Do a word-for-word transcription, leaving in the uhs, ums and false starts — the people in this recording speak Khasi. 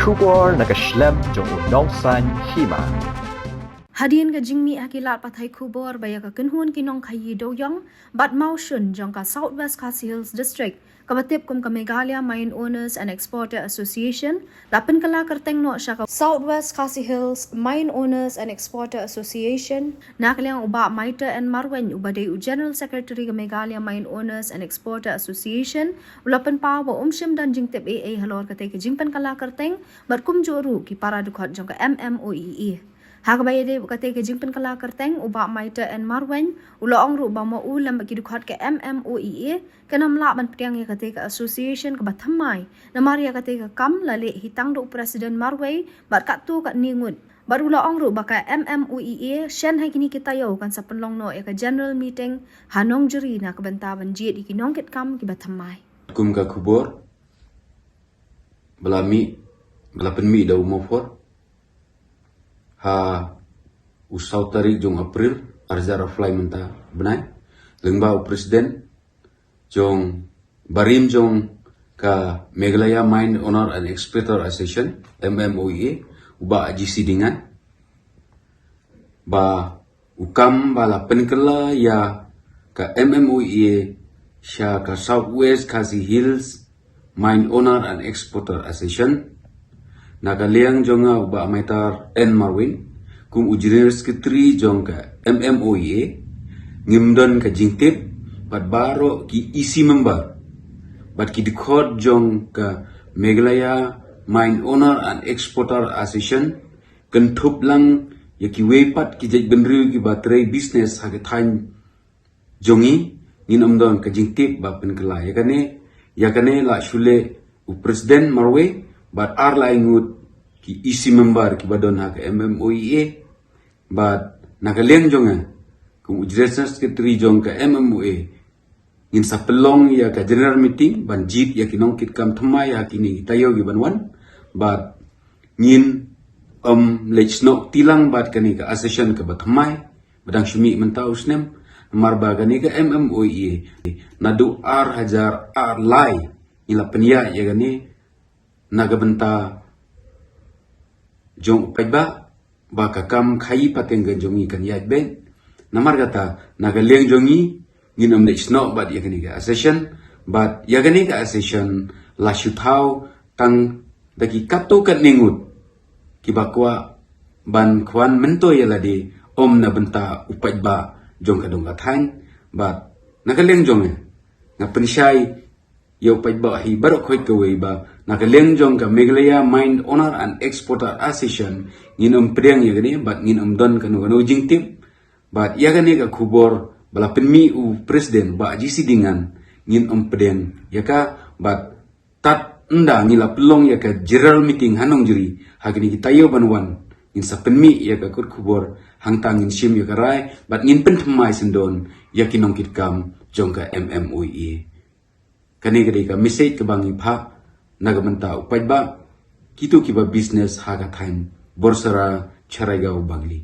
Khubor na ka shlem jong u Nongsaiñ Hima. Hadien ka jingmih ha ki lad pathai khubor ba ïa ka kynhun ki nongkhaïi dewïong bad mawshun jong ka South West Khasi Hills District, kaba tip kum ka Meghalaya Mine Owners and Exporter Association, la pynkylla kyrteng noh sha ka South West Khasi Hills Mine Owners and Exporter Association. Na ka liang u Bah Maiter N Marwein, uba dei u General Secretary ka Meghalaya Mine Owners and Exporter Association, u la pynpaw ba um shym don jingtip ei ei halor katei ka jingpynkylla kyrteng bad kumjuh ruh ki para dkhot jong ka M M O E A. Ha kaba ïadei bad katei ka jingpynkylla kyrteng, u Bah Maiter N Marwein u la ong ruh ba ma u lem bad ki dkhot ka M M O E A kan ym lah ban pdiang ïa katei ka association kaba thymmai, namar ïa katei ka kam la leh hi tang da u President marwei bad katto katne ngut. Bad u la ong ruh ba ka M M O E A shen ha kine ki taïew kan sa pynlong noh ïa ka general meeting ha Nongjri na ka bynta ban jied ïa ki nongkitkam kiba thymmai. Kum ka khubor ba la mih, ba la pynmih da u Mawphor ha u saw tarik jong April, ar hajar arphew lai mynta bnai, lyngba u President jong barim jong ka Meghalaya Mine Owner and Exporter Association, M M O E A, u Bah G C Dingan, ba u kam ba la pynkylla ïa ka M M O E A sha ka South West Khasi Hills Mine Owner and Exporter Association. Na ka liang jong nga u Bah Maiter N Marwein, kum u General Secretary jong ka M M O E A, ngim don ka jingtip bad baroh ki E C member bad ki dkhot jong ka Meghalaya Mine Owner and Exporter Association, kynthup lang ïa kiwei pat ki jaitbynriew kiba trei business ha ka thaiñ jong ngi, ngin ym don ka jingtip ba pynkylla ïa kane. Ïa kane la shu leh u President marwei bad ar lai ngut ki E C member kiba don ha ka M M O E A. Bad na ka liang jong nga kum u General Secretary jong ka M M O E A, ngin sa pynlong ïa ka general meeting ban jied ïa ki nongkitkam thymmai ha kine ki taïew kiban wan. Bad ngin ym leit snoh kti lang bad kane ka association kaba thymmai ba dang shu mih mynta u snem, namar ba kane ka M M O E A naduh ar hajar ar lai ngi la pynïaid ïa kane na ka bynta jong u paidbah, ba ka kam khaïi pateng ka jong ngi kan ïaid beit. Namar kata, na ka liang jong ngi, ngin ym leit snoh bad ïa kane ka association, bad ïa kane ka association la shu thaw tang da ki katto katne ngut kiba kwah ban kwah myntoi ïa lade, ym na bynta u paidbah jong ka dong ka thaiñ. Bad na ka liang jong nga, nga pynshai ïa u paidbah hi baroh khoit kawei ba na ka liang jong ka Meghalaya Mine Owner and Exporter Association, ngin ym pdiang ïa kane bad ngin ym don kano kano jingtip. Bad ïa kane ka khubor ba la pynmih u President Bah G C Dingan, ngin ym pdiang ïa ka. Bad tad ynda ngi la pynlong ïa ka general meeting ha Nongjri ha kine ki taïew ban wan, ngin sa pynmih ïa ka kot khubor, hangta ngin shim ïa ka rai bad ngin pynthymmai sngewdon ïa ki nongkitkam jong ka M M O E A. Kane ka dei ka message kaba ngi phah na ka bynta u paidbah, kito kiba business ha ka thaiñ Borsara, Charaigao, Bangli.